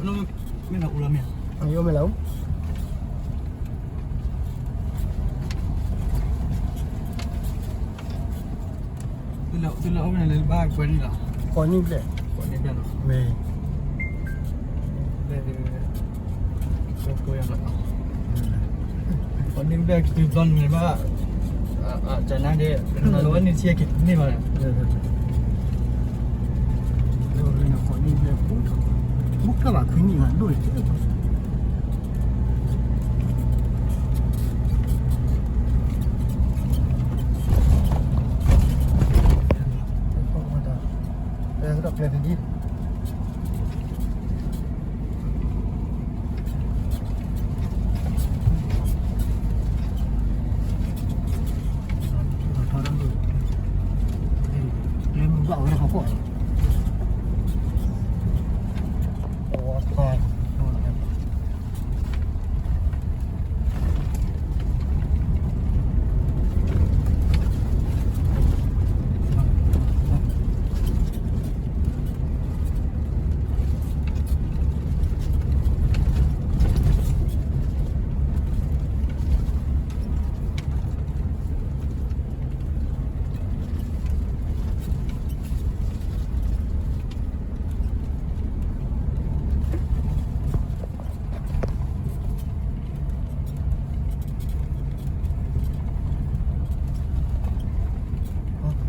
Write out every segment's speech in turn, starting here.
မ့ၢ်လၢအူလီၤမ့ၢ်, ယအိၣ်မ့ၢ်လၢအူ, တုၤလၢအအိၣ်န့ၣ်လၢဘၣ်ကွဲးနံၣ်လီၤ, ကိးနံၣ်ဘျဲၣ်, ကိးနံၣ်ဘျဲၣ်လီၤ, မ့ၢ် ကိးနံၣ်ဘျဲၣ်တုၤဘျီန့ၣ်ဘၣ်, ကနါဒ့ ကနါလီၤဝဲန့ၣ်ဆံးက့ၤန့ၢ်ဘၣ်န့ၣ်, ကိးနံၣ်ဘျဲၣ်ပူထီၣ်, ပူထီၣ်ဘၣ်ခွံနံၣ်ဘၣ်ဒိၣ်န့ၣ် တု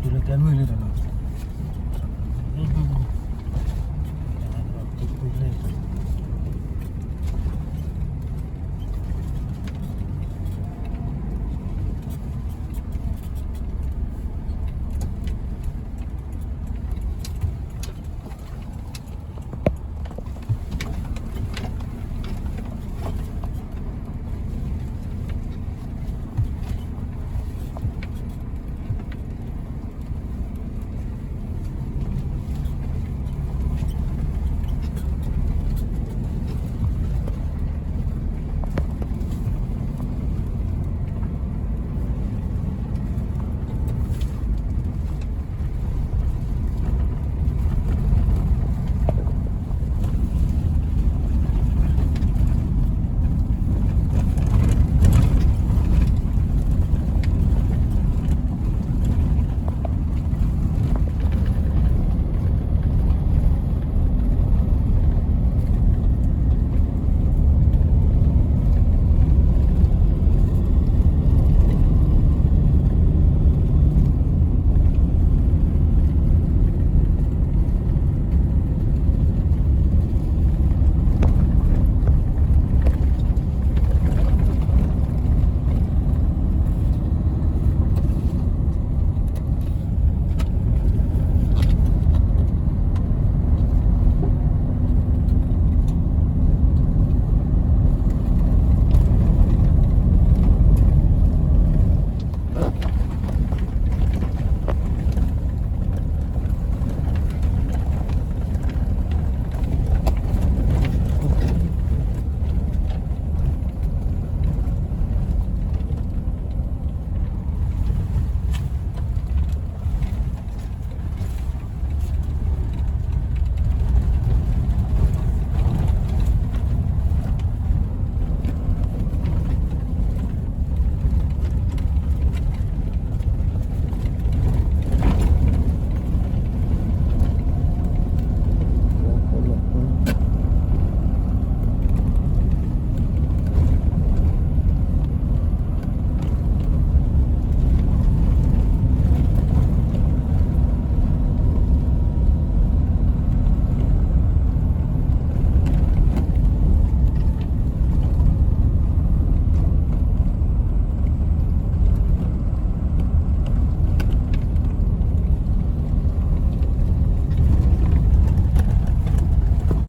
ၤလၢတဲမုၢ်လံတနီၤ,